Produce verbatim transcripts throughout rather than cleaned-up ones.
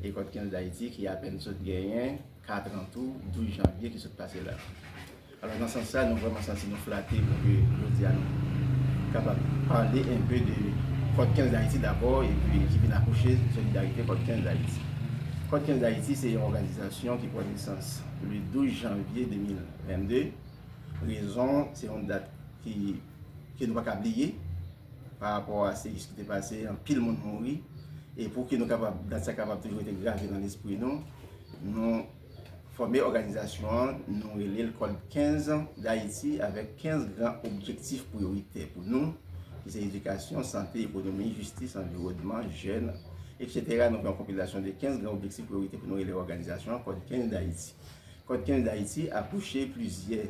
e Kòd kenz Dayiti ki apèn sot genyen kat an tou, douz janvye ki sot pase la. Alò, nan sans sa, nou vrèman santi nou flate pou ke jodi a nou kapab pale enpe de Kòd kenz Dayiti dabò, epi ki vin akouche Solidarite Kòd kenz Dayiti. Kòd kenz Dayiti se yon òganizasyon ki pran nesans le douz janvye de mil vennde. Rezon, se yon dat ki, ke nou pa ka bliye pa rapò a seyis ki te pase, anpil moun mouri. E pou ke nou kapab, dat sa kapab toujou rete grave nan lespri nou, nou fòme òganizasyon an, nou rele l Kòd kenz Dayiti, avèk kenz gran objektif priyoritè pou nou, ki se edikasyon, sante, ekonomi, jistis, anviwònman, jèn, etsetera. Nou fè yon konpilasyon de kenz gran objektif priyoritè pou nou rele òganizasyon an Kòd kenz Dayiti. Kòd kenz Dayiti akouche plizyè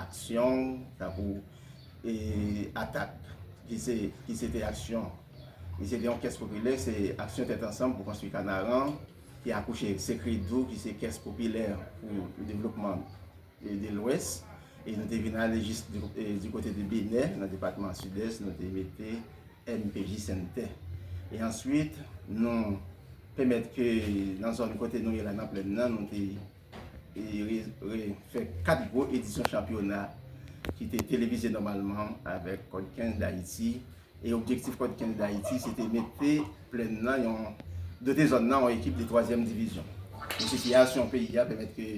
aksyon, tankou, e, atak, ki se, ki se te aksyon, ki se te yon kès popilè, se aksyon Tèt Ansanm pou konstwi Kanaran, ki akouche Sekredo, ki se kès popilè pou devlopman, e, de Lwès. E nou te vin ale jis di, e, di kote de Benè, nan depatman Sidès, nou te mete N P J Center. E answit, nou pèmèt ke nan zòn kote nou ye la, nan plèn nan, nou te, e, re, re, fè kat gwo edisyon chanpyona ki te televize nòmalman avèk Kòd kenz Dayiti. E objektif Kòd kenz Dayiti, se te mete plèn nan yon, dote zòn nan yon ekip de twazyèm divizyon. Men sitiyasyon peyi a pèmèt ke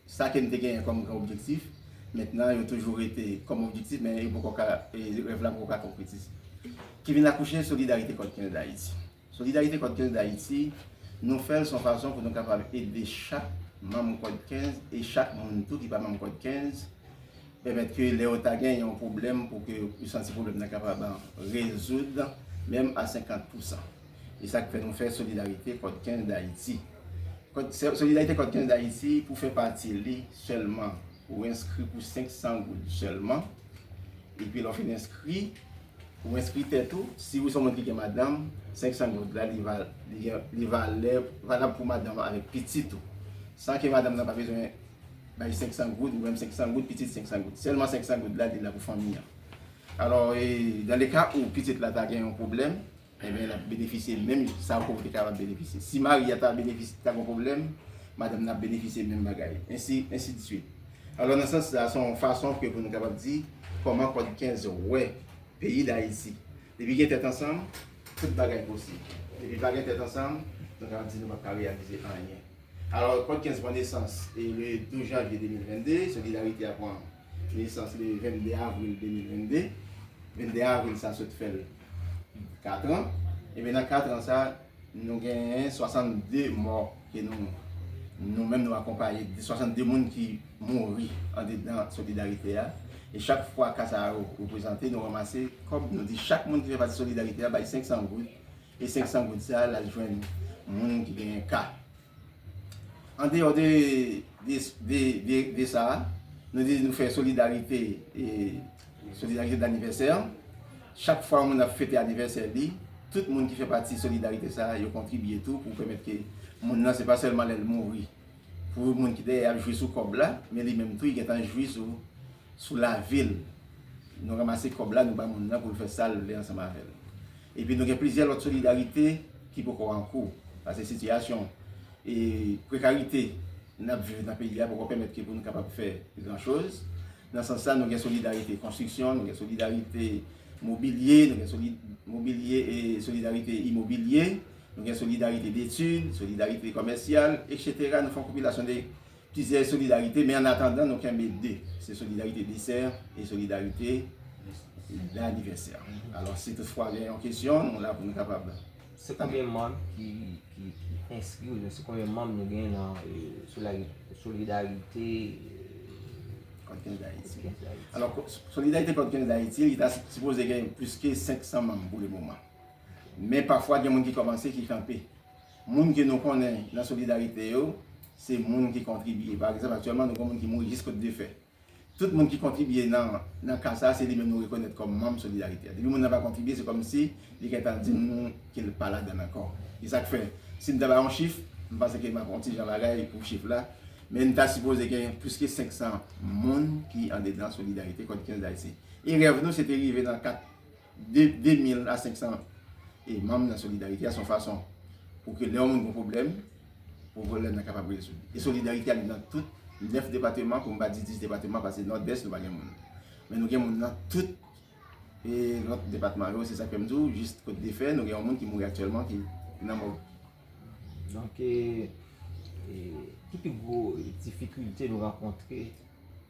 sa ke n te genyen kòm gran objektif, mentnan yo toujou rete kòm objektif, men yo poko ka, e, rèv la poko ka konkretize. Ki vin akouche Solidarite Kòd kenz Dayiti. Solidarite Kòd kenz Dayiti, nou fè l se yon fason pou nou kapab ede chak manm Kòd kenz e chak moun tou ki pa manm Kòd kenz, pèmèt ke lè yo ta gen yon pwoblèm, pou ke yo santi pwoblèm nan kapab rezoud, menm a senkant pousan. E sa k fè nou fè Solidarite Kòd kenz Dayiti. Kòd, Solidarite Kòd kenz Dayiti, pou fè pati li sèlman, ou enskri pou senk san goud sèlman. Epi lè w fin enskri, ou enskri tèt ou, si ou se yon moun ki gen madanm, senk san goud la, li, val, li, li valè, valab pou madanm avèk pitit ou. San ke madanm nan pa bezwen bay senk san goud, ou menm senk san goud, pitit senk san goud. Sèlman senk san goud la, li la pou fanmi an. Alò, e, dans le cas où pitit la ta gen yon pwoblèm, ebyen, l ap benefisye menm sa ke w te kapab benefisye. Si mari a ta benefisye, ta gen pwoblèm, madanm nan ap benefisye menm bagay. Ensi, ensi de suite. Alò, nan sans sa, se yon fason ke pou nou kapab di kòman Kòd kenz wè peyi Dayiti. Depi gen tèt ansanm, tout bagay posib. Depi pa gen tèt ansanm, nou kapab di nou p ap ka reyalize anyen. Alò, Kòd kenz pran nesans, e, le douz janvye de mil vennde, Solidarite a pran nesans le vennde avril de mil vennde. Vennde avril, sa sot fè l kat an. Ebyen, nan kat an sa, nou genyen swasannde mò ke nou, nou menm nou akonpaye, swasannde moun ki mouri andedan Solidarite a. E chak fwa ka sa yo reprezante, nou ranmase kòb, nou di chak moun ki fè pati Solidarite a bay senk san goud, e senk san goud sa, l al jwenn moun ki genyen ka. Andeyò de, de, de, de, de sa, nou di nou fè solidarite, e, solidarite danivèsè. Chak fwa yon moun ap fete anivèsè li, tout moun ki fè pati solidarite sa, yo kontribye tou pou pèmèt ke moun nan, se pa sèlman lè l mouri, pou moun ki dèyè ap jwi sou kòb la, men li menm tou, li gentan jwi sou, sou lavi l. Nou ranmase kòb la, nou ba moun nan pou l fè sa l vle ansanm avè l. Epi nou gen plizyè lòt solidarite ki poko an kou. Paske sitiyasyon e prekarite n ap viv nan peyi a poko pèmèt ke pou nou kapab fè gran choz. Nan sans sa, nou gen solidarite konstriksyon, nou gen solidarite mobilye, nou gen soli-, mobilye e solidarite imobilye, nou gen solidarite detid, solidarite kòmèsyal, etsetera. Nou fè yon konpilasyon de plizyè solidarite, men an atandan, nou kenbe de. Se solidarite desè e solidarite danivèsè. Alò, si toutfwa gen yon kesyon, nou la pou nou kapab. Se konbyen manm ki, ki, ki enskri, oubyen se konbyen manm nou gen nan, e, solari-, solidarite, e, Kòd kenz Dayiti? Kòd kenz Dayiti? Alò, ko-, Solidarite Kòd kenz Dayiti, li ta si-, sipoze gen plis ke senk san manm pou le moman. Men pafwa, gen moun ki kòmanse, ki kanpe. Moun ke nou konnen nan solidarite yo, se moun ki kontribye. Pa egzanp, aktyèlman, nou gen moun ki mouri jis kote de fè. Tout moun ki kontribye nan, nan ka sa, se li menm nou rekonèt kòm manm solidarite a. Depi moun nan pa kontribye, se kòmsi li gentan di nou ke l pa ladann ankò. E sa k fè, si m ta bay yon chif, m panse ke m ap yon ti jan bagay pou chif la, men n ta sipoze gen plis ke senk san moun ki andedan Solidarite Kòd kenz Dayiti. E rèv nou, se te rive nan kat de, de mil a senk san, e, manm nan Solidarite a, se yon fason pou ke lè yon moun gen pwoblèm, pwoblèm nan kapab rezoud. E solidarite a li nan tout nèf depatman, pou m pa di dis depatman, paske Nòdès nou pa gen moun. Men nou gen moun nan tout e lòt depatman yo, se sa k fè m di w, jis Côte de Fer, nou gen yon moun ki mouri aktyèlman ki nan mòg. Donk, e, e, ki pi gwo difikilte nou rankontre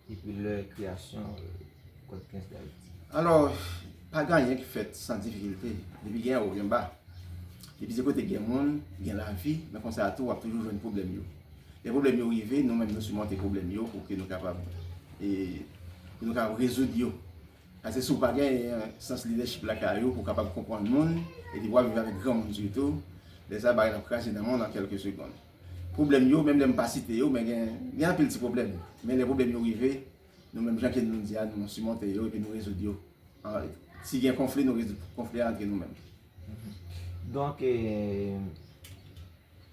depi lè kreyasyon, e, Kòd kenz Dayiti? Alò, pa gen anyen ki fèt san difikilte. Depi gen wo, gen ba. Depi se kote gen moun, gen lavi, men konsa tou, w ap toujou jwenn pwoblèm yo. Lè pwoblèm yo rive, nou menm nou simonte pwoblèm yo pou ke nou kapab, e, pou nou kapab rezoud yo. Paske si w pa gen sans lidèchip lakay ou pou w kapab konprann moun, epi w ap viv avèk granmoun sitou, lè sa a bagay la ap kraze nan men w nan kèlke segonn. Pwoblèm yo, menm lè m pa site yo, men gen, gen anpil ti pwoblèm. Men lè pwoblèm yo rive, nou menm jan ke nou di a, nou simonte yo epi nou rezoud yo. An, si gen konfli, nou rezoud konfli a antre nou menm. Donk, e,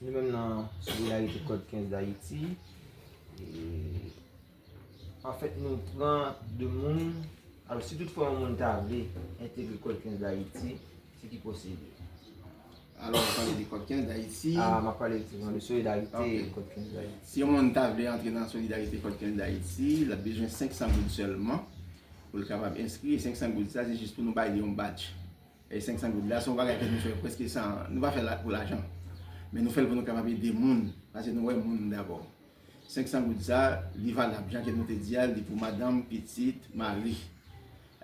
nou menm nan Solidarite Kòd kenz Dayiti, e, anfèt, nou pran de moun. Alò, si toutfwa yon moun ta vle entegre Kòd kenz Dayiti, se ki pwosedi? Alò, w pale de Kòd kenz Dayiti. Ah, m ap pale efektivman de Solidarite Kòd kenz Dayiti. Si yon moun ta vle antre nan Solidarite Kòd kenz Dayiti, l ap bezwen senk san goud sèlman pou l kapab enskri. E senk san goud sa, se jis pou nou bay li yon badj. E senk san goud la, se yon bagay ke nou fè prèske san, nou pa fè l pou lajan. Men nou fè l pou nou kapab ede moun, paske nou wè moun dabò. Senk san goud sa, li valab, jan ke nou te di a, li pou madanm, pitit, mari.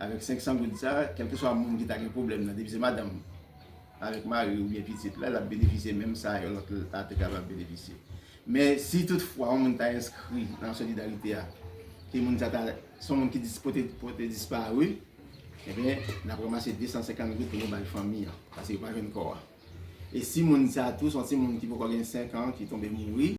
Avèk senk san goud sa, kèlkeswa moun ki ta gen pwoblèm nan, depi se madanm avèk mari oubyen pitit la, l ap benefisye menm sa yon lòt la te kapab benefisye. Men si toutfwa yon moun ta enskri nan solidarite a, ke moun sa ta, se yon moun ki dis-, pote, pote dispari, ebyen, n ap ranmase de san senkant goud pou nou bay fanmi an, paske yo pa jwenn kò a. E si moun sa tou, se yon timoun ki poko gen senk an, ki tonbe mouri,